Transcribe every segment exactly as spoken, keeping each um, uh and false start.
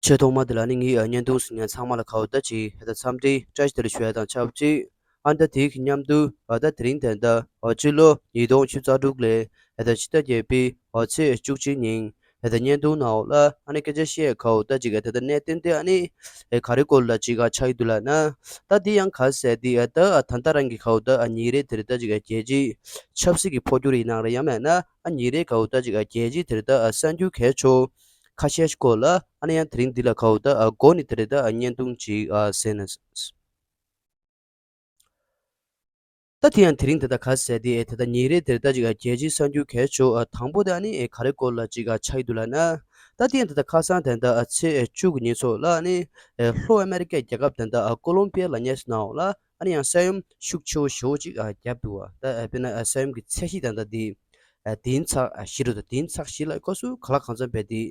ཆེས་ཐོག་མ་དེ་ལ་ནི་ངའི་ཨ་བརྙན་ཐུང་གཟིགས་མཁན་ཚང་མ་ལ་ཁ་བ་ད་ཅིག་ཧེ་ད་འཚམས་འདྲི་བཀྲ་ཤིས་བདེ་ལེགས་ཞུ་ཡ་དང་ཆབས་ཅིག་ཨ་ད་དེའི་མཉམ་དུ་ཨ་ད་དེ་རིང་དེ་འདྲ་ཨ་སྤྱི་ལོ་ཉིས་སྟོང་ཉི་ཤུ་རྩ་དྲུག་ལོའི་ཨ་ད་ཕྱི་ཟླ་བརྒྱད་པའི་ཨ་ཚེས་བཅུ་གཅིག་ཉིན་ཨ་ད་བརྙན་ཐུང་ནང་ལ་ཨ་ནི་སྐད་ཆ་བཤད་ཁ་བ་ད་ཅིག་ཨ་ད་ད་གནད་དོན་དེ་ཨ་ནི་ཨེ་ག་རེ་སྐོར་ལ་ཅིག་ཨ་ཆགས་ཀྱི་འདུག་ལབ་ན། ད་དེ་ཡང་ག་ཟེར་དེ་ཨ་ད་ཨ་ད་ལྟ་རང་གི་ཁ་བ་ད་ཨ་ཉིན་རེ་དེ་རེ་ད་ཅིག་ཨ་རྒྱལ་སྤྱིའི་ཆབ་སྲིད་ཀྱི་འཕོ་འགྱུར་ཡིན་ནའང་རེད། ཡང་མིན་ན་ཨ་ཉིན་རེ་ཁ་བ་ད་ཅིག་ཨ་རྒྱལ་སྤྱིའི་དེ་རེ་ད་ཨ་གསར་འགྱུར་གལ་ཆེ་ཁ་ཤས་ཤིག་སྐོར་ལ་ཨ་ནི་ཡང་དེ་རིང་འདི་ལ་ཁ་བ་ད་ཨ་འགོ་ནས་དེ་རེ་ད་ཨ་བརྙན་ཐུང་ཅིག་ཨ་གཟིགས་ན། ད་དེ་ཡང་དེ་རིང་དེ་ད་ག་ཟེར་དེ་དེ་ད་ཉིན་རེ་དེ་ད་ཅིག་ཨ་རྒྱལ་སྤྱིའི་གསར་འགྱུར་གལ་ཆེ་ཨ་དང་པོ་དེ་ཨ་ནི་ཨེ་ག་རེ་སྐོར་ལ་ཅིག་ཨ་ཆགས་ཀྱི་འདུག་ལབ་ན། ད་དེ་ཡང་དེ་ད་ཁ་སང་དེ་ད་ཨ་ཚེས་བཅུ་གི་ཉིན་ཚོ་ལ་ཨ་ནི་ཨེ་ལྷོ་ཨ་མེ་རི་ཀའི་རྒྱལ་ཁབ་དེ་ད་ཨ་ཀོ་ལོམ་པི་ཡ་ལབ་མཁན་ནང་ལ་ཨ་ནི་ཡང་ས་ཡོམ་ཤུགས་ཆེ་བོ་ཞེ་བོ་ཅིག་ཨ་བརྒྱབ་འདུག་བ། ད་ཨ་དཔེར་ན་ཨ་ས་ཡོམ་གྱི་ཚད་གཞི་དེ་ད་དེ་ཨ་དེ་ཚག་ཨ་བཞི་རུ་དང་དེ་ཚག་བཞི་ལ་སྐབས་སུ་ག་ལ་གང་འཚམ་བས་དེ་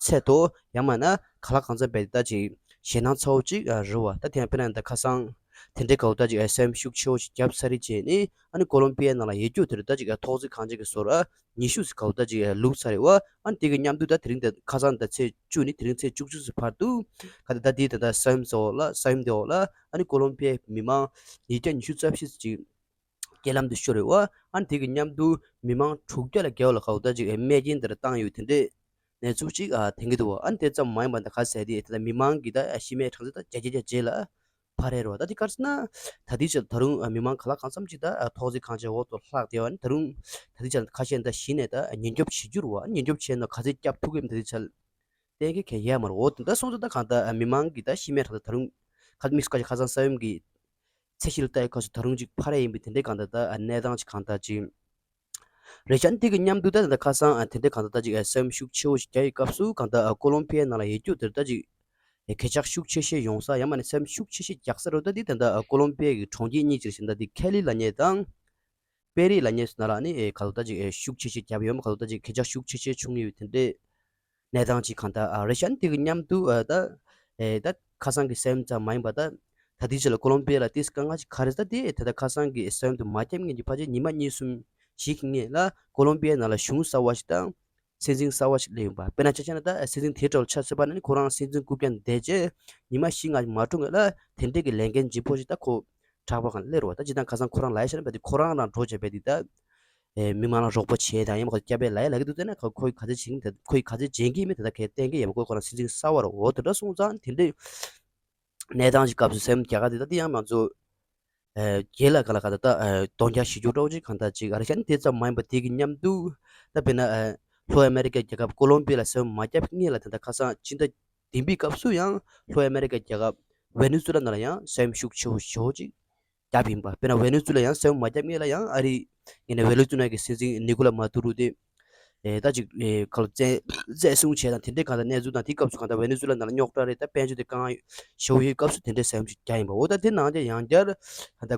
ཚད་དོ་ཡང་མིན་ན་ག་ལ་གང་འཚམ་བས་ད་ཅིག་ཞེད་སྣང་ཚ་བོ་ཅིག་རེད་བ། ད་དེ་ཡང་དཔེར་ན་ད་ཁ་སང་དེ་འདྲའི་སྐབས་ད་ཅིག་ཨ་ས་ཡོམ་ཤུགས་ཆེ་བོ་ཞིག་བརྒྱབ་ཚར་རེད་བྱས་ནས་ཨ་ནི་ཀོ་ལོམ་པི་ཡའི་ནང་ལ་ཡོད་རྒྱུ་དེ་རེད། ད་ཅིག་ཨ་ཐོག་བརྩེགས་ཁང་ཆེན་གྱི་ཟུར་ཨ་ཉི་ཤུ་ཙམ་སྐབས་ད་ཅིག་ཨ་ལུག་ཚར་རེད་བ། ཨ་ནི་དེ་གི་མཉམ་དུ་ད་དེ་རིང་ད་ཁ་སང་ད་ཚེས་བཅུ་ནས་དེ་རིང་ཚེས་བཅུ་གཅིག་ཙམ་བར་དུ་ག་ད་ད་དེ་ད་ད་ས་ཡོམ་ཚོ་ལ་ས་ཡོམ་དེ་འོག་ལ་ཨ་ནི་ཀོ་ལོམ་པི་ཡའི་མི་མང་ཉིས་བརྒྱ་ཉི་ཤུ་རྩ་བཞི་ཙམ་ཅིག་རྐྱེན་ལམ་དུ་ཤོར་རེད་བ། ཨ་ནི་དེ་གི་མཉམ་དུ་མི་མང་དྲུག་བརྒྱ་ལ་བརྒལ་བ་ལ་ཁ་བ་ད་ཅིག་ཨེ་རྨས་སྐྱོན་དེ་འདྲ་བཏང་ཡོད་དེ་འདྲས་གནས་ཚུལ་ཅིག་ཨ་ཐོན་གྱི་འདུག་བ། ཨ་ནི་དེ་ཙམ་མ་ཡིན་པ་ད་ག་ཟེར་དེ་དེ་ལ་མི་མང་གི་ད་ཨ་ཤི་རྨས་གྲངས་ཚད་ད་བརྒྱ་ཆ་བརྒྱ་ཆ་བརྒྱད་ལ་འཕར་རེད་བ། ད་དེ་ག་རེ་ཟེར་ན་ད་དེ་ཆ་ད་རུང་ཨ་མི་མང་ག་ལ་གང་འཚམ་ཅིག་ད་ཨ་ཐོག་བརྩེགས་ཁང་ཆེན་འོག་ཏུ་ལྷག་བསྡད་བ། ཨ་ནི་ད་རུང་ད་དེ་ཆ་ཁ་ཤས་ད་གཞི་ནས་ད་ཨ་ཉེན་སྐྱོབ་བྱེད་རྒྱུ་རེད་བ། ཨ་ཉེན་སྐྱོབ་བྱས་ན་ག་ཚད་བསྐྱབ་ཐུབ་ཀྱི་མིན་ད་དེ་ཆ་གཏན་འཁེལ་གང་ཡང་ཡོད་མ་རེད། འོ་དེ་འདྲ་སོང་ཙང་ད་གང་ལྟར་མི་མང་གི་ད་ཤི་རྨས་གྲངས་ད་ད་རུང་ཁ་དམིགས་སུ་བཀར་ཅིག་ཁ་སང་ས་ཡོམ་གྱི་ཚད་གཞི་ལ་ལྟ་ཡི་སྐབས་སུ་ད་རུང་ཅིག་འཕར་ཡ་ཡིན་པའི་དེ་འདྲའི་གང་ལྟར་ད་གནས་སྟངས་ཅིག་གང་ལྟར་ཅིག་རེད་ཤག། ཨ་ནི་དེ་གི་མཉམ་དུ་ད་ད་ཁ་སང་དེ་འདྲའི་གང་ལྟར་ད་ཅིག་ས་ཡོམ་ཤུགས་ཆེ་བོ་ཞིག་བརྒྱབ་ཡི་སྐབས་སུ་གང་ལྟར་ཀོ་ལོམ་པི་ཡའི་ནང་ལ་ཡོད་རྒྱུ་དེར་ད་ཅིག་གས་ཆག་ཤུགས་ཆེ་ཤོས་ཡོང་ས་ཡང་མིན་ན་ས་ཡོམ་ཤུགས་ཆེ་ཤོས་རྒྱག་ས་རེད། ད་འདི་ད་ད་ཀོ་ལོམ་པི་ཡ་གི་གྲོང་ཁྱེར་གཉིས་ཅིག་ཞིག་ད་འདི་ཁེ་ལི་ལབ་མཁན་དང་། པེ་རི་ལབ་མཁན་ཚོ་ནང་ལ་ནི་ཨེ་ག་ལ་ད་ཅིག་ཨེ་ཤུགས་ཆེ་ཆེ་བརྒྱབ་ཡོད་མ། ག་ལ་ད་ཅིག་གས་ཆག་ཤུགས་ཆེ་ཆེ་བྱུང་ཡོད་དེ་འདྲའི་གནས་སྟངས་ཅིག་གང་ལྟར་ཨ་རེད་ཤག། ཨ་ནི་དེ་གི་མཉམ་དུ་ཨ་ད་ཨེ་ད་ཁ་སང་གི་ས་ཡོམ་ཙམ་མ་ཡིན་པ་ད་ད་དེ་ཅིག་ལ་ཀོ་ལོམ་པི་ཡ་ལ་ཏིས་དཀའ་ངལ་ཅིག་ག་རེ་ད་དེ་ད་ད་ཁ་སང་གི་ས་ཡོམ་དུ་མ་བརྒྱབ་སྔོན་གྱི་ཕལ་ཆེར་ཉི་མ་གཉིས་གསུམ་ཞིག་གི་སྔོན་ལ་ཀོ་ལོམ་པི་ཡ་ནང་ལ་གཞུང་གསར་བ་ཞིག་དང་སྲིད་འཛིན་གསར་བ་ཞིག་སླེབས་ཡོང་པ། དཔེར་ན་ཆ་བཞག་ན་ད་སྲིད་འཛིན་དེའི་འཕྲོ་ལ་ཆ་བཞག་པ་ན་ནི་ཁོ་རང་སྲིད་འཛིན་རྐུབ་བཀྱག་འདེད་རྗེས་ཉི་མ་བཞི་ལྔ་མ་འགྲོ་སྔོན་ལ་དེ་འདྲའི་གི་ལས་འགན་ལྗིད་པོ་ཞིག་ད་ཁོ་དྲག་པོ་གང་སླེབས་རོགས། ད་ཇི་ལྟར་ཁ་སང་ཁོ་རང་ལ་ཡ་ཤར་བ་དེ་ཁོ་རང་རང་འགྲོ་བྱས་པ་དེ་ད་ཨེ་མི་མང་ལ་རོགས་པ་བྱས་དང་ཡང་མ་ཁོ་སྐྱབས་པའི་ལ་ཡ་ལ་གི་འདུག་བལྟས་ན་ཁོ་ཁོའི་ག་ཚད་བྱེད་ཀྱི་ད་ཁོའི་ག་ཚད་བྱེད་ཀྱི་མེད་དེ་ད་གས་གཏན་འཁེལ་ཡང་མ་ཁོ་ཁོ་རང་སྲིད་འཛིན་གསར་བ་རོགས། འོ་དེ་འདྲ་སོང་ཙང་དེ་འདྲའི་གནས་སྟངས་ཀྱི་སྐབས་སུ་ས་ཡོམ་རྒྱག་ག་དེ་ད་དེ་ཡང་ང་ཚོ་ཨེ་རྒྱལ་ལ་ག་ལ་ག་ད་ད་ཨེ་དོན་རྐྱང་ཞིག་འཇོག་འདྲ་བོ་ཅིག་གང་ལྟར་ཅིག་ཨ་རེ་ཤ་ནི་དེ་ཙམ་མ་ཡིན་པ་དེ་གི་མཉམ་དུ་ད་དཔེར་ན་ཨེ་ལྷོ་ཨ་མེ་རི་ཀའི་རྒྱལ་ཁབ་ཀོ་ལོམ་པི་ཡ་ལ་ད་ད་ཁ་སང་སྤྱི་ཟླ་བདུན་པའི་སྐབས་སུ་ཡང་ལྷོ་ཨ་མེ་རི་ཀའི་རྒྱལ་ཁབ་ཝེ་ནེ་ཛུ་ལ་ནང་ལ་ཡང་ས་ཡོམ་ཤུགས་ཆེ་བོ་ཞེ་བོ་ཅིག་བརྒྱབ་ཡིན་པ། དཔེར་ན་ཝེ་ནེ་ཛུ་ལ་ཡང་ས་ཡོམ་མ་བརྒྱབ་སྔོན་ལ་ཡང་ཨ་རི་ཡིན་ན་ཝེ་ནེ་ཛུ་ལ་གི་སྲིད་འཛིན་ནི་ཀོ་ལ་མ་ཏུ་རུ་དེ་ཨེ་ད་ཅིག་ཨེ་ཁ་ལོ་བཙན་བཙན་བཟུང་བྱས་དང་དེ་འདྲའི་གང་ལྟར་གནས་ཚུལ་དང་དེའི་སྐབས་སུ་གང་ལྟར་ཝེ་ནེ་ཛུ་ལ་ནང་ལ་རྙོག་དྲ་རེད། ད་དཔལ་འབྱོར་དེ་དཀའ་ངལ་ཞེ་བོ་ཡོད་སྐབས་སུ་དེ་འདྲའི་ས་ཡོམ་ཞིག་བརྒྱབ་ཡིན་པ། འོ་ད་དེ་ནང་བཞིན་ཡང་བསྐྱར་ད་ལྟ་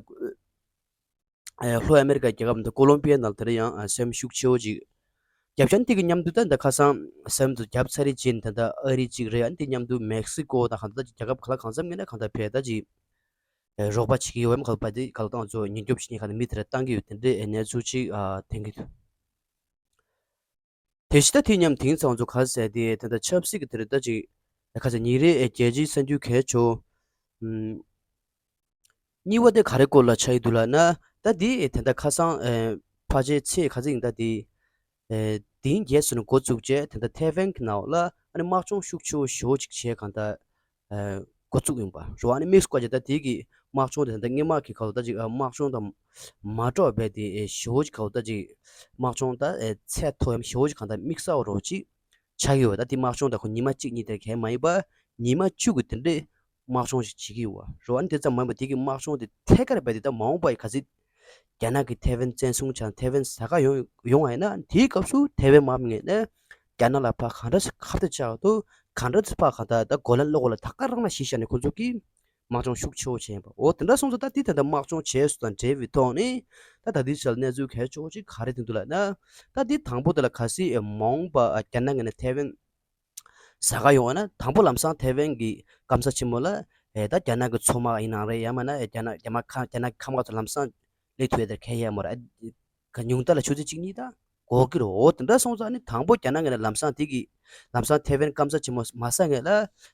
ཨེ་ལྷོ་ཨ་མེ་རི་ཀའི་རྒྱལ་ཁབ་འདི་ཀོ་ལོམ་པི་ཡ་ནང་ལ་དེ་འདྲ་ཡང་ཨ་ས་ཡོམ་ཤུགས་ཆེ་བོ་ཅིག་བརྒྱབ་ཤག། དེ་གི་མཉམ་དུ་ད་ད་ཁ་སང་ས་ཡོམ་དུ་བརྒྱབ་ཚར་རེད་ཅེས་ད་ལྟ་ཨ་རི་གཅིག་རེད། ཨ་ནི་དེ་མཉམ་དུ་མེག་སི་ཀོ་དང་གང་ལྟར་རྒྱལ་ཁབ་ག་ལ་གང་འཚམ་ངོས་ནས་གང་ལྟར་བས་ད་ཅིག་ཨེ་རོགས་པ་བྱེད་ཀྱི་ཡོད་མ་ག་ལ་པ་དེ་ག་ལ་ཏང་ཚོ་ཉེན་སྐྱོབ་བྱེད་མཁན་ག་ལ་མི་དེ་འདྲ་བཏང་གི་ཡོད་དེ་འདྲའི་གནས་ཚུལ་ཅིག་ཨ་ཐོན་གྱི་འདུག། དེ་བཞིན་ད་དེ་མཉམ་དེང་སང་ཚོ་ག་ཟེར་དེ་དེ་འདྲ་ཆབ་སྲིད་ཀྱི་དེ་འདྲ་ད་ཅིག་ཁ་ས་ཉིན་རེ་རྒྱལ་སྤྱིའི་གསར་འགྱུར་གལ་ཆེ་བོ་གཉིས་པ་དེ་ག་རེ་སྐོར་ལ་ཆགས་ཀྱི་འདུག་ལབ་ན། ད་དེ་དེ་འདྲ་ཁ་སང་ཕལ་ཆེར་ཚེས་ག་ཚོད་ཡིན་ད་དེ། ཨེ་དེ་རིང་རྒྱས་སུ་ནས་འགོ་བཙུགས་རྗེས་དེ་འདྲ་ཐའེ་ཝན་གྱི་ནང་ལ་ཨ་ནི་དམག་སྦྱོང་ཤུགས་ཆེ་བོ་ཞེ་བོ་ཅིག་བྱས་གང་ལྟར་ཨེ་འགོ་བཙུགས་ཡིན་པ་རེད་བ། ཨ་ནི་དམིགས་སུ་བཀར་རྗེས་ད་དེ་གི་དམག་སྦྱོང་དེ་ད་སྔོན་མ་གི་ག་ལ་ད་ཅིག་ཨ་དམག་སྦྱོང་དང་མ་འདྲ་བ་དེ་ཨེ་ཞེ་བོ་ཅིག་ག་ལ་ད་ཅིག་དམག་སྦྱོང་ད་ཨེ་ཚད་མཐོ་ཡང་ཞེ་བོ་ཅིག་གང་ལྟར་དམིགས་བསལ་བ་རོ་ཅིག་ཆགས་ཀྱི་ཡོད་པ། ད་དེ་དམག་སྦྱོང་ད་ཁོ་ཉི་མ་གཅིག་གཉིས་དེ་གས་མ་ཡིན་པ་ཉི་མ་བཅུ་གི་དེ་འདྲའི་དམག་སྦྱོང་ཞིག་བྱེད་ཀྱི་ཡོད་པ་རེད་བ། ཨ་ནི་དེ་ཙམ་མ་ཡིན་པ་དེ་གི་དམག་སྦྱོང་དེ་ཐད་ཀར་བས་དེ་ད་མ་འོངས་པ་ཡི་ག་ཚིག་རྒྱ་ནག་གིས་ཐའེ་ཝན་བཙན་བཟུང་བྱས་ཐའེ་ཝན་ཟ་ག་ཡོང་ཡོང་བ་ཡིན་ན་དེའི་སྐབས་སུ་ཐའེ་ཝན་དམག་མི་ངོས་ནས་རྒྱ་ནག་ལ་ཕར་གང་འདྲ་ཁ་གཏད་བཅག་འདུག་གང་འདྲ་ཕར་གང་ལྟར་ད་གོ་ལ་གློ་བུར་ལ་ད་ག་རང་ལ་གཞི་བཞག་ནས་ཁོ་ཚོ་གིས་དམག་སྦྱོང་ཤུགས་ཆེ་བོ་བྱས་ཡིན་པ། འོ་དེ་འདྲ་སོང་ཙང་ད་དེ་ད་ལྟ་དམག་སྦྱོང་བྱས་སོང་དང་འབྲེལ་བའི་ཐོག་ནས་ད་ད་ལྟའི་ཆར་གནས་ཚུལ་གལ་ཆེ་བོ་ཅིག་ག་རེ་ཐོན་འདུག་ལབ་ན། ད་དེ་དང་པོ་དེ་ལ་གལ་སྲིད་མ་འོངས་པ་རྒྱ་ནག་ངོས་ནས་ཐའེ་ཝན་ཟ་ག་ཡོང་བ་ན་དང་པོ་ལམ་སང་ཐའེ་ཝན་གྱི་སྐམ་ས་ཆེན་མོ་ལ་ཨེ་ད་རྒྱ་ནག་གི་མཚོ་དམག་ཡིན་ནའང་རེད། ཡང་མིན་ན་ཨེ་རྒྱ་ནག་རྒྱ་དམག་ཁ་རྒྱ་ནག་གི་མཁའ་དམག་ཚོ་ལམ་སང་སླེབས་ཐུབ་ཡ་དེར་གལ་ཡོད་མ་རེད། ཨེ་ག་ཉུང་མཐའ་ལ་ཆུ་ཚོད་གཅིག་གཉིས་དང་ དགོས་ཀྱི་རེད། འོ་དེ་འདྲ་སོང་ཙང་ནི་དང་པོ་རྒྱ་ནག་ངོས་ནས་ལམ་སང་དེ་གི་ལམ་སང་ཐེ་ཝན་སྐམ་ས་ཆེན་མོ་མ་ཟ་ངེས་ལ་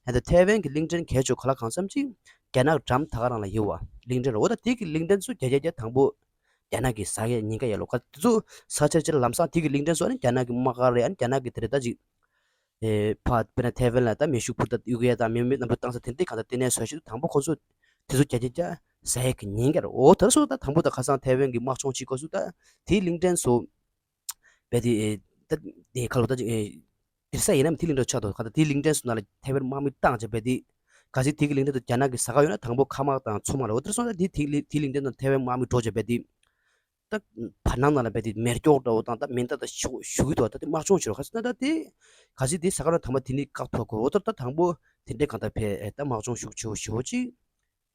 ཧན་ད་ཐེ་ཝན་གྱི་གླིང་ཕྲན་གལ་ཆེ་ག་ལ་གང་འཚམ་ཅིག་རྒྱ་ནག་འགྲམ་ད་ག་རང་ལ་ཡོད་བ། གླིང་ཕྲན་རེད། འོ་ད་དེ་གི་གླིང་ཕྲན་ཚོ་རྒྱ་རྒྱ་རྒྱ་དང་པོ་རྒྱ་ནག་གིས་ཟ་ཡས་ཉེན་ཁ་ཡོད་ལོ། ག་དེ་ཚོ་ཟ་ཆེར་ཆེར་ལམ་སང་དེ་གི་གླིང་ཕྲན་ཚོ་ནི་རྒྱ་ནག་གི་དམག་སྒར་རེད། ཨ་ནི་རྒྱ་ནག་གི་དེ་རེད་ད་ཅིག་ཨེ་ཕ་དཔེར་ན་ཐེ་ཝན་ལ་ད་མེ་ཤུགས་འཕུར་མདའ་གཡུག་ཡས་དང་མེ་མེ་གནམ་གྲུ་བཏང་ས་དེ་འདྲའི་གང་ལྟར་ལྟེ་གནས་བཟོ་ཞིག་དང་པོ་ཁོ་ཚོ་དེ་ཚོ་རྒྱ་རྒྱ་རྒྱ་ཟ་ཡས་ཀྱི་ཉེན་ཁ་རེད། འོ་དེར་སོང་ད་དང་པོ་ད་ཁ་སང་ཐེ་ཝན་གྱི་དམག་སྦྱོང་བྱེད་སྐབས་སུ་ད་དེའི་གླིང་ཕྲན་ཚོ་བས་དེ་ཨེ་ད་དེ་ཁ་ལོ་ད་ཅིག་ཨེ་དེར་ས་ཡིན་ན་མི་དེ་གླིང་ཕྲན་ཆགས་འདུག་ག་ད་དེའི་གླིང་ཕྲན་སུ་ན་ལ་ཐེ་ཝན་དམག་མི་བཏང་བྱས་བས་དེ་ག་ཚིག་དེ་གི་གླིང་ཕྲན་དུ་རྒྱ་ནག་གི་ཟ་ག་ཡོད་ན་དང་པོ་མཁའ་དམག་དང་མཚོ་དམག་རེད། འོ་དེར་སོང་ད་དེ་དེ་གླིང་དེའི་གླིང་ཕྲན་དུ་ཐེ་ཝན་དམག་མི་འགྲོ་བྱས་བས་དེ་ད་བར་སྣང་ནང་ལ་བས་དེ་མེ་སྒྱོགས་འདྲ་བོ་དང་ད་མེ་མདའ་དང་ཞུ་ཞུ་གི་འདུག་ད་དེ་དམག་སྦྱོང་བྱེད་རོགས་ག་ཚིག་ན་ད་དེ་ག་ཚིག་དེ་ཟ་ག་ཡོད་ན་དང་པོ་དེ་ནི་བཀག་ཐུབ་དགོས། འོ་ད་ད་དང་པོ་དེ་འདྲའི་གང་ལྟར་བས་ད་དམག་སྦྱོང་ཤུགས་ཆེ་བོ་ཞེ་བོ་ཅིག་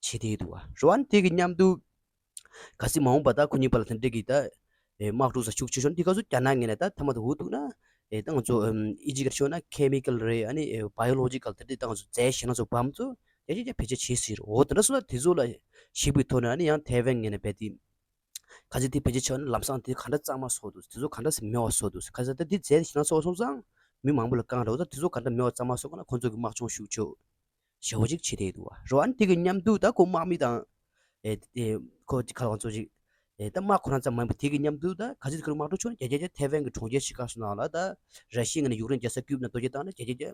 བྱེད་དེ་འདུག་བ། རོ་ཨན་དེ་གི་མཉམ་དུ་ག་སྲིད་མ་འོངས་པ་ད་ཁོ་གཉིས་བར་ལ་དེ་འདྲས་ཀྱི་ད་ཨེ་དམག་འཁྲུག་ས་ཤུགས་ཆེ་ཤོས་འདི་ག་ཚོད་རྒྱ་ནག་ངོས་ནས་ད་ཐ་མ་དུ་འུ་ཐུག་ན་ཨེ་ད་ང་ཚོ་ཨམ་ཨིན་ཇི་སྐད་ཤོད་ན་ཁེ་མི་ཀལ་རེད། ཨ་ནི་ཨེ་བྷ་ཡོ་ལོ་ཇི་ཀལ་དེ་འདྲས་ད་ང་ཚོ་རྫས་གཞན་སྣ་ཚོགས་བམ་ཚོ་རྒྱ་ཆེ་རྒྱ་བེད་སྤྱོད་བྱེད་སྲིད་རེད། འོ་དེ་འདྲ་སོང་ན་དེ་ཚོ་ལ་ཞིབ་པའི་ཐོག་ནས་ཨ་ནི་ཡང་ཐེ་ཝན་ངོས་ནས་རྦད་དེ་ག་ཚོད་དེ་བེད་སྤྱོད་བྱས་ན་ལམ་སང་དེ་ག་འདྲ་གཙང་མ་བཟོ་འདུག་དེ་ཚོ་ག་འདྲ་སེ་མེད་པ་བཟོ་འདུག་ག་ཚོད་ད་དེ་རྫས་གཞན་སྣ་ཚོགས་སོང་ཙང་མི་མང་པོ་ལ་བཀང་རེད། འོ་ད་དེ་ཚོ་ག་འདྲ་མེད་པ་གཙང་མ་བཟོ་དགོས་ན་ཁོང་ཚོ་གི་དམག་སྦྱོང་ཤུགས་ཆེ་ཞེ་བོ་ཅིག་བྱེད་བསྡད་འདུག་བ། རོ་ཨན་དེ་གི་མཉམ་དུ་ད་ཁོ་དམག་མི་དང་ཨེ་ཨེ་ཁོ་ཅིག་ཁ་ལ་ང་ཚོ་ཅིག་ཨེ་ད་དམག་ཁོ་རང་ཙམ་མ་ཡིན་པ་དེ་གི་མཉམ་དུ་ད་ག་ཚོད་ཁོ་རང་དམག་འཁྲུག་བྱུང་ན་རྒྱ་རྒྱ་རྒྱ་ཐེ་ཝན་གི་གྲོང་ཁྱེར་ཞིག་ཁ་སོ་ནང་ལ་ད་ར་ཤི་ཡ་ངོས་ནས་ཡུཀ་རེན་རྒྱལ་ས་ཀིབ་ནང་གཏོར་རྒོལ་བཏང་ན་རྒྱ་རྒྱ་རྒྱ་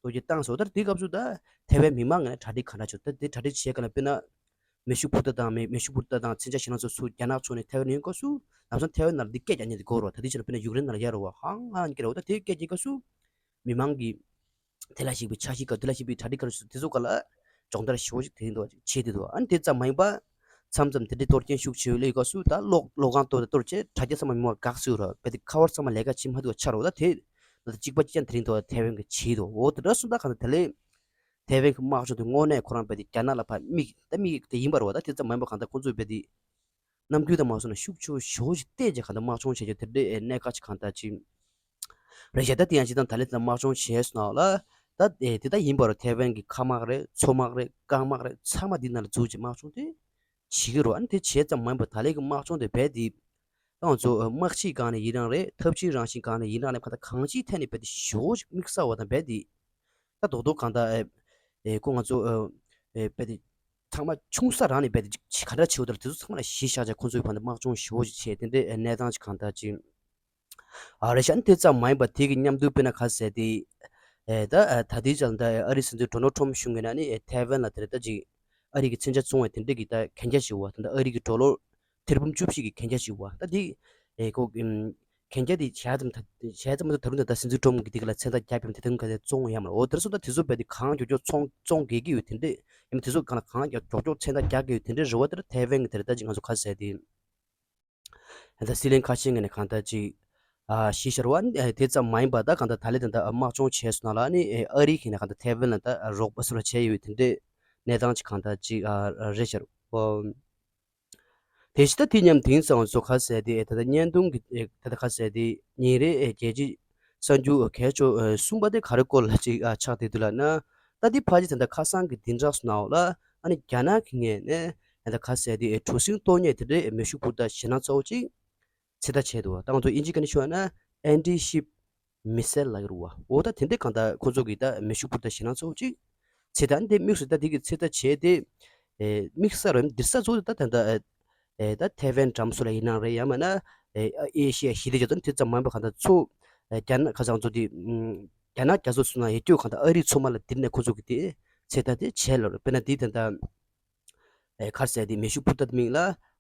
གཏོར་རྒོལ་བཏང་སོང་། ད་དེ་སྐབས་སུ་ད་ཐེ་ཝན་མི་མང་ངོས་ནས་གྲ་སྒྲིག་ག་འདྲ་བྱུང་། ད་དེ་གྲ་སྒྲིག་བྱེད་ག་ལ་དཔེར་ན་མེ་ཤུགས་འཕུར་མདའ་དང་མེ་མེ་ཤུགས་འཕུར་མདའ་དང་མཚོན་ཆ་གཞན་སྣ་ཚོགས་ཚུར་རྒྱ་ནག་ཕྱོགས་ནས་ཐེ་ཝན་ཡོང་སྐབས་སུ་ལམ་སང་ཐེ་ཝན་ནང་ལ་འདི་སྐད་རྒྱག་མཁན་དེ་དགོས་རེད་བ། ད་དེ་བྱས་ན་དཔེར་ན་ཡུཀ་རེན་ནང་ལ་ཡར་རེད་བ། ཧང་ཧང་སྐད་རེད་བ། ད་དེ་སྐད་རྒྱག་སྐབས་སུ་མི་མང་གིས་དེ་ལ་ཞིག་པའི་འཆར་གཞི་ག་དེ་ལ་ཞིག་པའི་གྲ་སྒྲིག་ག་རེ་བྱེད་དེ་ཚོ་ག་ལ་སྦྱོང་བརྡར་ཞེ་པོ་ཞིག་དེ་འདུག་བྱེད་དེ་འདུག་ཨ་ནི་དེ་ཙམ་མ་ཡིན་པ་མཚམས་མཚམས་དེ་འདྲའི་གཏོར་སྐྱོན་ཤུགས་ཆེ་བའི་སླེབས་སྐབས་སུ་ད་གློག་གློག་ཁང་གཏོར་གཏོར་བྱས་དྲ་རྒྱ་ཚང་མ་མི་མང་དགའ་སུ་ར་བས་དེ་ཁ་བར་ཚང་མ་ལས་ཀ་བྱེད་མ་ཐུབ་པ་ཆགས་རོགས། ད་དེ་ད་གཅིག་པ་གཅིག་རྐྱང་དེ་རིང་ཐོག་ཐེ་ཝན་གྱི་བྱེད་འདུག་འོ་དེ་འདྲ་སོང་ད་གང་ལྟར་དེ་ལས་ཐེ་ཝན་གྱི་དམག་སྦྱོང་དེ་དངོས་གནས་ཁོ་རང་བས་དེ་རྒྱ་ནག་ལ་ཕར་དམིགས་ད་དམིགས་དེ་ཡིན་པ་རེད་བ། ད་དེ་ཙམ་མ་ཡིན་པ་གང་ལྟར་ཁོ་ཚོས་བས་དེ་རྣམ་འགྱུར་དང་མ་སོང་ན་ཤུགས་ཆེ་ཞེ་པོ་ཞིག་བསྟན་བྱས་གང་ལྟར་དམག་སྦྱོང་བྱས་རྒྱུ་དེ་འདྲའི་གནད་འགག་ཅིག་གང་ལྟར་ཅིག་རེད་བཞག་ད་དེ་ཡང་སྤྱིར་བཏང་ད་ལན་ད་དམག་སྦྱོང་བྱས་སོང་ན་ལ་ད་དེ་དེ་ད་ཡིན་པ་རེད། ཐེ་ཝན་གྱི་མཁའ་དམག་རེད། མཚོ་དམག་རེད། རྐང་དམག་རེད། ཚང་མ་འདི་ནང་ལ་འཛུལ་བྱས་དམག་སྦྱོང་དེ་བྱེད་ཀྱི་རེད། ཨ་ནི་དེ་བྱས་ཙམ་མ་ཡིན་པར་ད་ལན་གྱི་དམག་སྦྱོང་དེ་རྦད་དེ་ད་ང་ཚོ་དམག་སྤྱིའི་སྒང་ནས་ཡིན་རང་རེད། འཐབ་ཇུས་རང་བཞིན་སྒང་ནས་ཡིན་རང་རེད། གང་ལྟར་གང་ཅིའི་ཐད་ནས་རྦད་དེ་ཞེ་པོ་ཞིག་དམིགས་བསལ་བ་དང་རྦད་དེ་ད་རྡོག་རྡོག་གང་ལྟར་ཨེ་ཨེ་ཁོ་ང་ཚོ་ཨེ་ཨེ་རྦད་དེ་ཚང་མ་ཆུང་ས་རང་ནས་རྦད་དེ་ག་འདྲ་བྱེད་འོ་ད་དེ་ཚོ་ཚང་མ་ལ་གཞི་བཞག་བྱས་ཁོ་ཚོའི་བར་དུ་དམག་སྦྱོང་ཞེ་པོ་ཞིག་བྱས་དེ་འདྲའི་གནས་སྟངས་ཅིག་གང་ལྟར་ཅིག་ཨ་རེད་ཤག་དེ་ཙམ་མ་ཡིན་པ་དེ་གི་མཉམ་དུ་དཔེར་ན་ག་ཟེར་དེ་ཨེ་ད་ཨ་ད་ལྟའི་ཆར་ད་ཨ་རི་སྲིད་འཛིན་ཌོ་ནལ་ཊམ་གཞུང་གི་ནང་ནས་ཨེ་ཐའེ་ཝན་ལ་དེ་རེད་ད་ཅིག་ཨ་རི་གི་མཚོན་ཆ་བཙོང་བའི་དེ་འདྲ་གི་ད་གན་རྒྱ་ཞིག་ཡོད་པ། ད་ལྟ་ཨ་རི་གི་ཌོ་ལར་ཐེར་འབུམ་བཅུ་བཞི་གི་གན་རྒྱ་ཞིག་ཡོད་པ། ད་འདི་ཨེ་ཁོ་ཨམ་གན་རྒྱ་དེ་བྱས་ཙམ་ད་བྱས་ཙམ་མ་གཏོགས་ད་རུང་ད་ད་སྲིད་འཛིན་ཊམ་གི་དེ་ག་ལ་མཚན་རྟགས་རྒྱག་པའི་དེ་ད་ག་ཚད་བཙོང་ཡ་མ་རེད། འོ་དེར་སོང་ད་དེ་ཚོ་རྦད་དེ་གང་མགྱོགས་མགྱོགས་བཙོང་བཙོང་དགོས་ཀྱི་ཡོད་དེ་འདྲ་ཡིན་པ། དེ་ཚོ་གང་ལ་གང་མགྱོགས་མགྱོགས་མཚན་རྟགས་རྒྱག་གི་ཡོད་དེ་འདྲ་རེད་བ། ད་ཐའེ་ཝན་གི་དེ་རེད་ད་ཅིག་ང་ཚོ་ག་ཟེར་དེ། ད་སྲིད་བློན་ཁ་ཤས་ངོས་ནས་གང་ལྟར་ཅིག་ཨ་གཞི་བཞག་པ་ཨ་དེ་ཙམ་མ་ཡིན་པ་ད་གང་ལྟར་ད་ལན་ད་ལྟ་དམག་སྦྱོང་བྱས་སོང་ན་ལ་ནི་ཨ་རི་གི་ནས་གང་ལྟར་ཐའེ་ཝན་ལ་ད་རོགས་པ་སོགས་ལ་བྱས་ཡོད་དེ་འདྲའི་གནས་སྟངས་ཅིག་གང་ལྟར་ཅིག་ཨ་རེད་ཤག་ཨོ། དེ་བཞིན་ད་དེ་མཉམ་དེང་སང་ཚོ་ག་ཟེར་དེ་ད་ལྟ་བརྙན་ཐུང་གི་ད་ལྟ་ག་ཟེར་དེ་ཉིན་རེའི་རྒྱལ་སྤྱིའི་གསར་འགྱུར་གལ་ཆེ་གསུམ་པ་དེ་ག་རེ་སྐོར་ལ་ཅིག་ཨ་ཆགས་བསྡད་འདུག་ལབ་ན། ད་དེ་ཕལ་ཆེར་ད་ལྟ་ཁ་སང་གི་བདུན་ཕྲག་སོ་ནང་ལ་ཨ་ནི་རྒྱ་ནག་གི་ངོས་ནས་ད་ལྟ་ག་ཟེར་དེ་གྲུ་གཟིངས་གཏོར་མཁན་དེ་འདྲའི་མེ་ཤུགས་འཕུར་མདའ་ཞེད་སྣང་ཚ་བོ་ཅིག་ཚོད་ལྟ་བྱས་འདུག་ད་ང་ཚོ་དབྱིན་ཇིའི་སྐད་ནས་ཞུས་ན་ཨན་ཊི་ཤིབ་མི་སེལ་ལབ་ཀྱི་རེད་བ། འོ་ད་དེ་འདྲའི་གང་ལྟར་ཁོ་ཚོ་གིས་ད་མེ་ཤུགས་འཕུར་མདའ་ཞེད་སྣང་ཚ་བོ་ཅིག་ཚོད་ལྟ་འདི་དམིགས་སུ་ད་དེ་གི་ཚོད་ལྟ་བྱས་ཏེ་ཨེ་དམིགས་བསལ་རེད་འདིར་ས་ཚོ་ད་ད་ད་ཨེ་ད་ཐའེ་ཝན་འགྲམ་སོགས་ལ་ཡིན་ནའང་རེད། ཡང་མིན་ན་ཨེ་ཨེ་ཤི་ཡ་ཞི་བདེ་ཆེད་དུ་དེ་ཙམ་མ་ཡིན་པ་གང་ལྟར་ཚོ་ཨེ་རྒྱ་ནག་ཁ་སང་ཚོ་དེ་ཨམ་རྒྱ་ནག་རྒྱ་མཚོ་སོགས་ན་ཡོད་རྒྱུ་གང་ལྟར་ཨ་རིའི་མཚོ་དམག་ལ་དེ་ནས་ཁོ་ཚོ་གིས་དེ་ཚོད་ལྟ་དེ་བྱས་ལབ་རེད། དཔེར་ན་དེ་ད་ད་ཨེ་ག་རེ་ཟེར་དེ་མེ་ཤུགས་འཕུར་མདའ་མིང་ལ་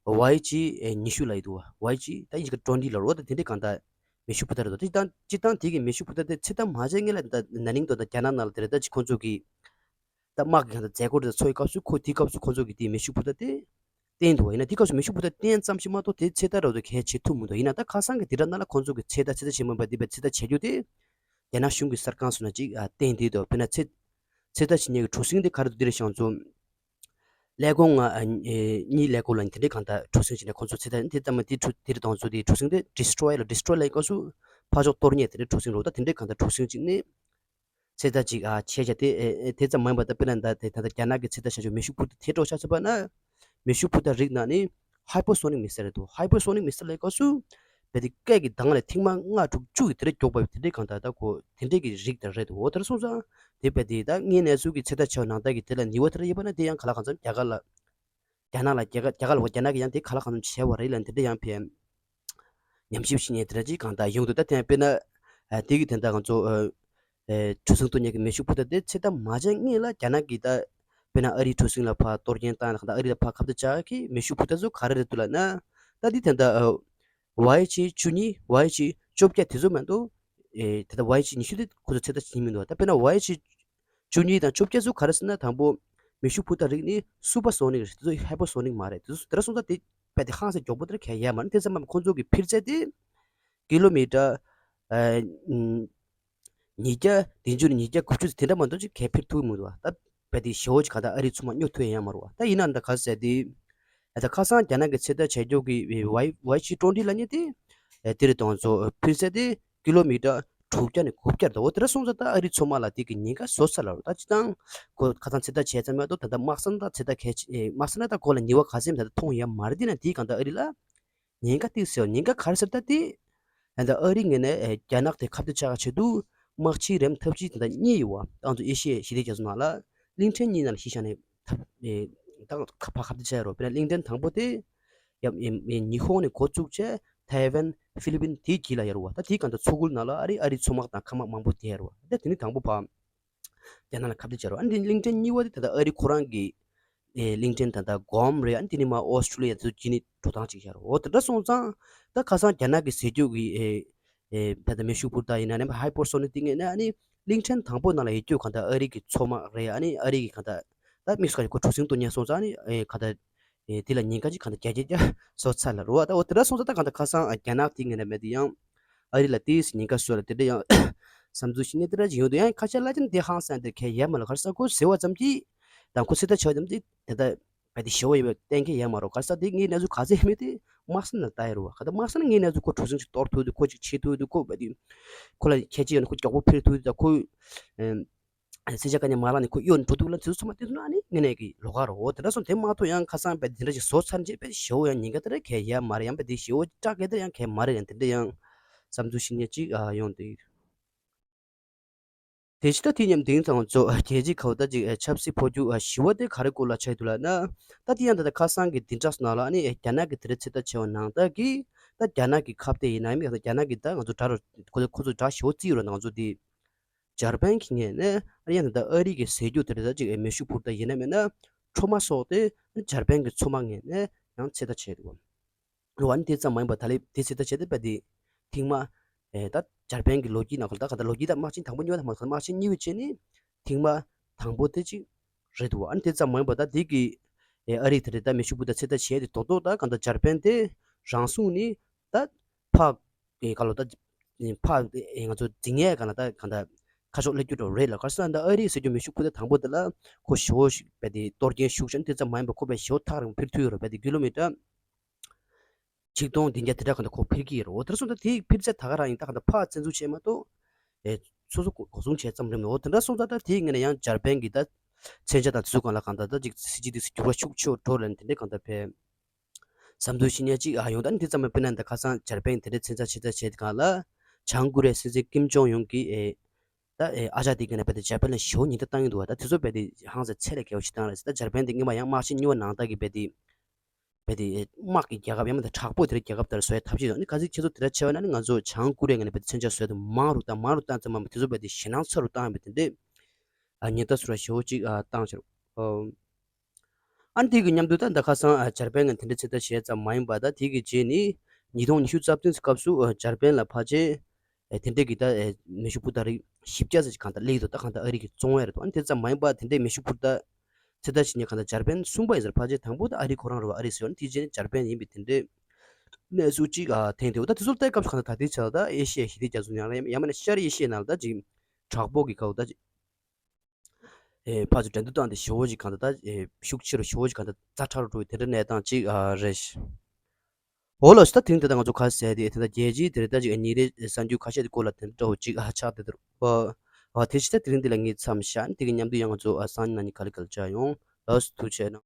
ཝའི་ཇི་ཨེ་ཉི་ཤུ་ལབ་ཡི་འདུག་བ། ཝའི་ཇི་ད་ཡིན་གྱི་ཊུ་ཝེན་ཊི་ལབ་རེད། འོ་ད་དེ་འདྲའི་གང་ལྟར་མེ་ཤུགས་འཕུར་མདའ་རེད་འདུག་སྤྱིར་བཏང་སྤྱིར་བཏང་དེ་གི་མེ་ཤུགས་འཕུར་མདའ་དེ་ཚོད་ལྟ་མ་བྱས་སྔོན་ལ་ད་ན་ནིང་དུ་ད་རྒྱ་ནག་ནང་ལ་དེ་རེད་ད་ཅིག་ཁོ་ཚོ་གི་ད་དམག་གི་གང་ལྟར་མཛད་སྒོ་རེ་ཚོགས་པའི་སྐབས་སུ་ཁོ་དེའི་སྐབས་སུ་ཁོ་ཚོ་གིས་དེའི་མེ་ཤུགས་འཕུར་མདའ་དེ་བསྟན་འདུག་ཡིན་ན་དེའི་སྐབས་སུ་མེ་ཤུགས་འཕུར་མདའ་བསྟན་ཙམ་ཞིག་མ་གཏོགས་དེ་ཚོད་ལྟ་རོགས་དེ་གལ་ཆེ་ཐུབ་མི་འདུག་ཡིན་ན་ད་ཁ་སང་གི་དེ་འདྲ་ན་ལ་ཁོ་ཚོ་གིས་ཚོད་ལྟ་ཚོད་ལྟ་བྱེད་མིན་པ་འདི་བས་ཚོད་ལྟ་བྱེད་རྒྱུ་དེ་རྒྱ་ནག་གཞུང་གི་གསར་ཁང་སོགས་ན་ཅིག་བསྟན་བསྡད་འདུག་དཔེར་ན་ཚོད་ཚོད་ལྟ་བྱེད་མཁན་གྱི་གྲུ་གཟིངས་དེ་ག་རེ་འདུག་དེ་རེད་ཤག་ཚོ་ཀླད་ཀོར་ལྔ་ཨ་གཉིས་ཀླད་ཀོར་ལ་དེ་འདྲའི་གང་ལྟར་གྲུ་གཟིངས་བྱས་ནས་ཁོ་ཚོ་ཚོད་ལྟ་དེ་ལྟ་མ་དེ་གྲུ་དེ་རེད་དང་ཚོ་དེ་གྲུ་གཟིངས་དེ་ཌི་སི་ཊོ་ཡ་ལ་ཌི་སི་ཊོ་ཡ་ལ་སྐབས་སུ་ཕར་ཕྱོགས་གཏོར་མཁན་དེ་འདྲའི་གྲུ་གཟིངས་རེད། ད་དེ་འདྲའི་གང་ལྟར་གྲུ་གཟིངས་ཅིག་ནི། ཚོད་ལྟ་ཅིག་ཨ་བྱས་བྱས་ཏེ་ཨེ་དེ་ཙམ་མ་ཡིན་པ་ད་དཔེར་ན་ད་དེ་ད་ལྟ་རྒྱ་ནག་གི་ཚོད་ལྟ་བྱ་ཆོག་མེ་ཤུགས་འཕུར་མདའ་དེ་འདྲ་ཆ་ཚ་བ་ན་མེ་ཤུགས་འཕུར་མདའ་རིགས་ནང་ནས་ཧའི་པར་སོ་ནིག་མི་སེལ་རེད་འདུག་ཧའི་པར་སོ་ནིག་མི་སེལ་ལབ་སྐབས་སུ་ རྦད་དེ་སྐད་ཀྱི་གདངས་ལས་ཐེངས་མ་ལྔ་དྲུག་བཅུ་ཡི་དེ་འདྲ་མགྱོགས་པ་དེ་འདྲའི་གང་ལྟར་ད་ཁོ་དེ་འདྲའི་གི་རིགས་དེ་རེད་འོ། དེ་འདྲ་སོང་ཙང་དེ་རྦད་དེ་ད་ངའི་གནས་ཚུལ་གྱི་ཚོད་ལྟ་བྱས་པ་ནང་ལྟར་གྱི་དེ་ལ་ནུས་པ་དེ་འདྲ་ཡོད་པ་ན་དེ་ཡང་ག་ལ་གང་འཚམ་རྒྱ་གར་ལ་རྒྱ་ནག་ལ་རྒྱ་གར་རྒྱ་གར་ལ་རྒྱ་ནག་གིས་ཡང་དེ་ག་ལ་གང་འཚམ་བྱས་པ་རེད་ལབ་དེ་འདྲ་ཡང་ཕན་ཉམས་ཞིབ་བྱེད་མཁན་དེ་འདྲ་ཅིག་གང་ལྟར་ཡོང་འདུག་ད་དེ་ཡང་དཔེར་ན་ཨ་དེ་གི་དེ་འདྲ་ང་ཚོ་ཨ་ཨེ་གྲུ་གཟིངས་གཏོར་མཁན་གྱི་མེ་ཤུགས་འཕུར་མདའ་དེ་ཚོད་ལྟ་མ་བྱས་སྔོན་ལ་རྒྱ་ནག་གིས་ད་དཔེར་ན་ཨ་རིའི་གྲུ་གཟིངས་ལ་ཕར་གཏོར་སྐྱོན་བཏང་ནས་གང་ལྟར་ཨ་རི་ལ་ཕར་ཁ་གཏད་བཅག་གི་མེ་ཤུགས་འཕུར་མདའ་ཚོ་ག་རེ་རེད་འདུག་ལབ་ན། ད་འདི་དེ་འདྲ་ཨ་ཝའི་ཆི་བཅུ་གཉིས་ཝའི་ཆི་བཅོ་བརྒྱད་དེ་ཚོ་མ་གཏོགས་ཨེ་ད་ལྟ་ཝའི་ཆི་ཉི་ཤུ་དེ་ཁོ་ཚོ་ཚོད་ལྟ་བྱེད་མི་འདུག་ད་དཔེར་ན་ཝའི་ཆི་བཅུ་གཉིས་དང་བཅོ་བརྒྱད་ཚོ་ག་རེ་ཟེར་ན། དང་པོ་མེ་ཤུགས་འཕུར་མདའ་རིགས་ནི་སུ་པར་སོ་ནིག་རེད། དེ་ཚོ་ཧའི་པར་སོ་ནིག་མ་རེད། དེ་ཚོ་དེ་འདྲ་སོང་ཙང་དེ་རྦད་དེ་ཧང་སང་མགྱོགས་པོ་དེ་འདྲ་གང་ཡང་ཡོད་མ་རེད། དེ་ཙམ་མ་ཁོང་ཚོ་གི་འཕུར་ཚད་དེ་ཀི་ལོ་མི་ཊར་ཨ་ཉིས་བརྒྱ་བདུན་ཅུ་ནས་ཉིས་བརྒྱ་དགུ་བཅུ་དེ་འདྲ་མ་གཏོགས་ཅིག་གས་འཕུར་ཐུབ་མི་འདུག་ད་རྦད་དེ་ཞེ་པོ་ཅིག་གང་ལྟར་ཨ་རིའི་མཚོ་དམག་སྨྱོ་ཐུབ་ཡ་ཡང་མ་རེད་པ། ད་ཡིན་ན་ད་ག་ཟེར་དེ་ད་ཁ་སང་རྒྱ་ནག་གིས་ཚོད་ལྟ་བྱས་རྒྱུ་གི་ཝའི་ཝའི་ཆི་ཊུ་ཝེན་ཊི་ལབ་མཁན་དེ་ཨེ་དེ་རེད། དང་ཚོ་འཕུར་ཚད་དེ་ཀི་ལོ་མི་ཊར་དྲུག་བརྒྱ་ནས་དགུ་བརྒྱ་རེད། འོ་དེ་འདྲ་སོང་ཙང་ད་ཨ་རིའི་མཚོ་དམག་ལ་དེ་གི་ཉེན་ཁ་བཟོ་ཚར་ལ་རོ། ད་སྤྱིར་བཏང་ཁོ་ཁ་སང་ཚོད་ལྟ་བྱས་ཙམ་མ་གཏོགས་ད་ལྟ་དམག་ས་ནང་ད་ཚོད་ལྟ་གལ་ཆེ་ཨེ་དམག་ས་ནང་ད་ཁོ་ལ་ཉེས་པ་ག་ཚད་ཡོད་མེད་ད་ལྟ་མཐོང་ཡ་མ་རེད། དེ་ན་དེའི་གང་ལྟར་ཨ་རི་ལ་ཉེན་ཁ་ཏིག་ཟེར་ཉེན་ཁ་ག་རེ་ཟེར་ད་དེ་ད་ལྟ་ཨ་རིའི་ངོས་ནས་ཨེ་རྒྱ་ནག་དེ་ཁ་གཏད་བཅག་ཆེད་དུ་དམག་ཆེན་རེམ་ཐབས་ཆེན་དེ་འདྲ་གཉིས་ཡོད་པ། ད་ང་ཚོ་ཨེ་ཤི་ཡའི་ཞི་བདེ་རྒྱ་མཚོ་ནང་ལ་གླིང་ཕྲན་གཉིས་ནང་ལ་གཞི་བཞག་ནས་ཐབས་ཨེ་ད་ཁ་ཕར་ཁ་གཏད་བཅག་ཡོད་རེད། དཔེར་ན་གླིང་ཕྲན་དང་པོ་དེ་ཡབ་ཨེ་ཨེ་ཉི་ཧོང་ནས་འགོ་བཙུགས་བྱས་ཐའེ་ཝན་ཧྥི་ལི་པིན་དེའི་དཀྱིལ་ལ་ཡོད་རེད་པ། ད་དེའི་གང་ལྟར་མཚོ་ཁུལ་ནང་ལ་ཨ་རི་ཨ་རིའི་མཚོ་དམག་དང་མཁའ་དམག་མང་པོ་བསྡད་ཡོད་རེད་པ། ད་དེ་ནི་དང་པོ་ཕར་རྒྱ་ནག་ལ་ཁ་གཏད་བཅག་རེད་པ། ཨ་ནི་གླིང་ཕྲན་གཉིས་པ་དེ་ད་ལྟ་ཨ་རི་ཁོ་རང་གི་ཨེ་གླིང་ཕྲན་ད་ལྟ་གོམ་རེད། ཨ་ནི་དེ་ནི་མར་ཨོ་སི་ཀྲུ་ལི་ཡ་དེ་ཚོ་བརྒྱུད་ནས་འགྲོ་སྟངས་ཅིག་བྱས་རེད། འོ་དེ་འདྲ་སོང་ཙང་ད་ཁ་སང་རྒྱ་ནག་གིས་ཟེར་རྒྱུ་གི་ཨེ་ཨེ་ད་ལྟ་མེ་ཤུགས་འཕུར་མདའ་ཡིན་ན་ནི་ཧའི་པར་སོ་ནིག་དེ་ངས་ནི་ཨ་ནི་གླིང་ཕྲན་དང་པོ་ནང་ལ་ཡོད་རྒྱུ་གང་ལྟར་ཨ་རི་གི་མཚོ་དམག་རེད། ཨ་ནི་ཨ་རི་གི་གང་ལྟར་ད་དམིགས་སུ་བཀར་ནས་ཁོ་གྲུ་གཟིངས་གཏོར་མཁན་སོང་ཙང་ཨ་ནི་ཨེ་གང་ལྟར་ཨེ་དེ་ལ་ཉེན་ཁ་ཅིག་གང་ལྟར་བརྒྱ་ཆ་བརྒྱ་བཟོ་ཚར་ལ་རེད་པ། ད་འོ་དེ་འདྲ་སོང་ཙང་ད་གང་ལྟར་ཁ་སང་ཨ་རྒྱ་ནག་དེ་ངས་ནི་མེད་དེ་ཡང་ཨ་རི་ལ་ཏིས་ཉེན་ཁ་བཟོས་ལ་དེ་འདྲ་ཡང་བསམ་ཚུལ་ཞིག་ནི་དེ་འདྲ་ཅིག་ཡོང་དུས་ཡང་ཁ་ཤས་ལ་ཅིག་དེ་ཧང་སང་དེ་གལ་ཡོད་མ་རེད། ག་རེ་ཟེར་ཁོ་ཟེར་བ་ཙམ་གྱིས་དང་ཁོ་ཚོད་ལྟ་བྱས་པ་ཙམ་གྱིས་དེ་ལྟ་རྦད་དེ་ཞེ་པོ་ཡོད་པའི་གཏན་འཁེལ་ཡོད་མ་རེད། ག་རེ་ཟེར་དེ་ངའི་གནས་ཚུལ་ག་ཚད་མེད་དེ་དམག་ས་ནང་ལྟ་ཡ་རེད་པ། ག་ད་དམག་ས་ནང་ངའི་གནས་ཚུལ་ཁོ་གྲུ་གཟིངས་ཅིག་གཏོར་ཐུབ་དུས་ཁོ་ཅིག་བྱེད་ཐུབ་དུས་ཁོ་རྦད་དེ་ཁོ་ལ་ཁྱད་ཆོས་ཡོད་ན་ཁོ་མགྱོགས་པོ་འཕུར་ཐུབ་དུས་ད་ཁོ་ཨེ་སེར་སྐྱ་ག་ནས་མ་ལངས་ནས་ཁོ་གཡོལ་འགྲོ་འདུག་ལ་དེ་ཚོ་ཚང་མ་དེ་ཚོ་ནང་ནི་དངོས་གནས་ཀྱི་ལོགས་ཀ་རེད། འོ་དེ་འདྲ་སོང་དེ་མ་གཏོགས་ཡང་ཁ་སང་རྦད་དེ་འདྲ་ཞིག་བཟོ་ཚར་རྗེས་རྦད་དེ་ཞེ་པོ་ཡང་ཉེན་ཁ་དེ་འདྲ་གལ་ཡོད་མ་རེད། ཡང་རྦད་དེ་ཞེ་པོ་སྐྲག་གི་དེ་ཡང་གལ་མ་རེད། ཡང་དེ་འདྲ་ཡང་བསམ་ཚུལ་ཞིག་ནས་ཅིག་ཨ་ཡོང་དེ། དེ་ཕྱི་ད་དེ་མཉམ་དེང་སང་ཚོ་རྒྱལ་སྤྱིའི་ཁ་བ་ད་ཅིག་ཨ་ཆབ་སྲིད་འཕོ་འགྱུར་ཨ་ཞི་བ་དེ་ག་རེ་སྐོར་ལ་ཆགས་འདུག་ལབ་ན། ད་དེ་ཡང་ད་ལྟ་ཁ་སང་གི་བདུན་ཕྲག་ནང་ལ་ཨ་ནི་རྒྱ་ནག་གི་དེ་རེད་ཚོད་ལྟ་བྱས་པ་ནང་ལྟར་གྱི་ད་རྒྱ་ནག་གི་ཁ་གཏད་ཡིན་ན་ཡང་རྒྱ་ནག་གི་ད་ང་ཚོ་དགྲ་རུ་ཁོ་ཚོ་ཁོ་ཚོ་དགྲ་ཞེ་པོ་བརྩི་ཡོད་རེད། ང་ཚོ་དེ། འཇར་པན་གྱི་ངོས་ནས་ཨ་ཡང་ད་ལྟ་ཨ་རི་གི་ཟེར་རྒྱུ་དེ་འདྲ་ཅིག་མེ་ཤུགས་འཕུར་མདའ་ཡིན་ན་མིན་ན་ཁྲོ་མ་སོགས་དེ་འཇར་པན་གྱི་མཚོ་དམག་ངོས་ནས་ཡང་ཚོད་ལྟ་བྱས་འདུག་འོ་ཨ་ནི་དེ་ཙམ་མ་ཡིན་པར་ད་ལན་དེ་ཚོད་ལྟ་བྱས་ཏེ་རྦད་དེ་ཐེངས་མ་ཨེ་ད་འཇར་པན་གྱི་ལོ་རྒྱུས་ནང་ཁུལ་ད་ག་ད་ལོ་རྒྱུས་ད་དམག་ཆེན་དང་པོ་གཉིས་པ་དང་དམག་ཆེན་གཉིས་པའི་རྗེས་ནི་ཐེངས་མ་དང་པོ་དེ་ཅིག་རེད་འདུག་ཨ་ནི་དེ་ཙམ་མ་ཡིན་པར་ད་དེ་གི་ཨེ་ཨ་རི་དེ་རེད་ད་མེ་ཤུགས་འཕུར་མདའ་ཚོད་ལྟ་བྱས་ཏེ་རྡོག་རྡོག་ད་ག་ད་འཇར་པན་དེ་རང་སྲུང་ནི་ད་ཕག་ཨེ་ག་ལོ་ད་ཨེ་ང་ཚོ་འཛིང་ཡས་ག་ལ་ད་ག་ད་ཁ་ཕྱོགས་སླེབས་རྒྱུ་འདྲ་བོ་རེད་ལ། ག་རེ་ཟེར་ན་ད་ཨ་རིའི་ཟེར་རྒྱུ་མེ་ཤུགས་འཕུར་མདའ་དང་པོ་དེ་ལ་ཁོ་ཞེ་པོ་ཞིག་རྦད་དེ་གཏོར་སྐྱོན་ཤུགས་ཆེན་དེ་ཙམ་མ་ཡིན་པར་ཁོ་རྦད་ཞེ་པོ་ཐག་རིང་པོ་འཕུར་ཐུབ་ཡོད་རེད། རྦད་དེ་ཀི་ལོ་མི་ཊར་ཆིག་སྟོང་བདུན་བརྒྱ་དེ་འདྲ་ག་ད་ཁོ་འཕུར་གྱི་ཡོད་རེད། འོ་དེ་འདྲ་སོང་ཙང་དེའི་འཕུར་ཚད་ད་ག་རང་ཡིན་ད་ག་ད་ཕར་བཙན་འཛུལ་བྱས་མ་གཏོགས་ཨེ་སོ་སོ་གོ་གོ་སྲུང་བྱས་ཙམ་རེད་མོད། འོ་དེ་འདྲ་སོང་ཙང་ད་དེའི་ངོས་ནས་ཡང་འཇར་པན་གྱི་ད་མཚོན་ཆ་དང་དེ་ཚོ་སྒང་ལ་གང་ལྟར་ད་ཅིག་སྲིད་ཇུས་དེ་ཚོ་འགྱུར་བ་ཤུགས་ཆེ་བ་འགྲོ་ལབ་ནས་དེ་འདྲའི་གང་ལྟར་ཕེབས། བསམ་ཚུལ་ཞིག་ནས་ཅིག་ཨ་ཡོང་ད་ནི་དེ་ཙམ་མ་དཔེར་ན་ད་ཁ་སང་འཇར་པན་དེ་འདྲའི་མཚོན་ཆ་ཆེ་ཚ་བྱེད་སྒང་ལ་བྱང་ཀོ་རི་ཡའི་སྲིད་འཛིན་ཀིམ་ཇོང་ཡུང་གིས་ཨེ་ད་ཨེ་ཨ་ཅག་དེ་ག་ནས་རྦད་དེ་འཇར་པན་ལ་ཞེ་པོ་ཉེན་བརྡ་བཏང་གི་འདུག་བ། ད་དེ་ཚོ་རྦད་དེ་ཧང་སང་ཚད་ལས་བརྒལ་བ་ཞིག་བཏང་རེད་ཟེར། ད་འཇར་པན་དེ་སྔོན་མ་ཡང་དམག་ཆེན་གཉིས་པ་ནང་ལྟར་གྱི་རྦད་དེ་རྦད་དེ་དམག་གི་རྒྱལ་ཁབ་ཡང་མིན་ད་དྲག་པོ་དེ་འདྲའི་རྒྱལ་ཁབ་ལྟར་བཟོ་ཡ་ཐབས་ཤེས་དང་ནི་ག་ཚོད་ཁྱེད་ཚོ་དེ་འདྲ་བྱས་པ་ན་ནི་ང་ཚོ་བྱང་ཀོ་རི་ཡ་ངོས་ནས་རྦད་དེ་མཚོན་ཆ་བཟོས་དང་མང་རུ་བཏང་མང་རུ་བཏང་ཙམ་མ་དེ་ཚོ་རྦད་དེ་ཞེད་སྣང་ཚ་རུ་བཏང་ཡ་རྦད་དེ་འདྲའི་ཨ་ཉེན་བརྡ་ཚུར་ཞེ་པོ་ཅིག་ཨ་བཏང་ཕྱིར། ཨོ། ཨ་ནི་དེ་གི་མཉམ་དུ་ད་ད་ཁ་སང་ཨ་འཇར་པན་གྱི་དེ་འདྲའི་ཚོད་ལྟ་བྱས་ཙམ་མ་ཡིན་པ་ད་དེ་གི་རྗེས་ནི་ཉིས་སྟོང་ཉི་ཤུ་རྩ་བདུན་སྐབས་སུ་ཨ་འཇར་པན་ལ་ཕལ་ཆེར་ཨ་དེ་འདྲའི་གི་ད་ཨ་མེ་ཤུགས་འཕུར་མདའ་རིགས་བཞི་བརྒྱ་ཙམ་ཞིག་གང་ལྟར་སླེབས་འདུག་ད་གང་ལྟར་ཨ་རི་གིས་བཙོང་ཡ་རེད་འདུག་ཨ་ནི་དེ་ཙམ་མ་ཡིན་པ་དེ་འདྲའི་མེ་ཤུགས་འཕུར་མདའ་ཚོད་ལྟ་བྱེད་མཁན་གང་ལྟར་འཇར་པན་གསུམ་པ་ཡིན་ཟེར། ཕལ་ཆེར་དང་པོ་ད་ཨ་རི་ཁོ་རང་རེད་པ། ཨ་རི་ཟེར་བ་ནི་དེ་རྗེས་ནི་འཇར་པན་ཡིན་པའི་དེ་འདྲའི་གནས་ཚུལ་ཅིག་ཨ་ཐོན་འདུག་ད་དེ་ཚོ་ལྟ་སྐབས་སུ་གང་ལྟར་ད་ལྟའི་ཆར་ད་ཨེ་ཤི་ཡ་ཞི་བདེ་རྒྱ་མཚོ་ནང་ལ་ཡང་མིན་ན་ཤར་ཨེ་ཤི་ཡའི་ནང་ལ་ད་ཅིག་དྲག་པོ་གི་སྐབས་ད་ཅིག་ཨེ་ཕར་ཚུར་འགྲན་བསྡུར་བཏང་སྟེ་ཞེ་པོ་ཅིག་གང་ལྟར་ད་ཨེ་ཤུགས་ཆེ་རུ་ཞེ་པོ་ཅིག་གང་ལྟར་ཛ་དྲག་རུ་འགྲོ་བའི་དེ་འདྲ་གནས་སྟངས་ཅིག་ཨ་རེད། འོ་ལགས་སོ། ད་དེ་རིང་དེ་ལྟར་ང་ཚོ་ཁ་གསལ་དེ་དེ་ལྟར་རྒྱལ་སྤྱིའི་དེ་རིང་ད་ཅིག་ཉིན་རེའི་གསར་འགྱུར་ཁ་ཤས་དེ་སྐོར་ལ་དེ་འདྲ་བོ་ཅིག་ཨ་ཆགས་བསྡད་འདུག་ཨ་ཨ་དེ་ཕྱི་ད་དེ་རིང་འདི་ལ་ངས་མཚམས་བཞག་དེ་གི་མཉམ་དུ་ཡང་ང་ཚོ་ཨ་སང་ཉིན་གནངས་ཉིན་ག་ལེ་ག་ལེ་བཅར་ཡོང་། ལགས་སོ། ཐུགས་རྗེ་གནང་།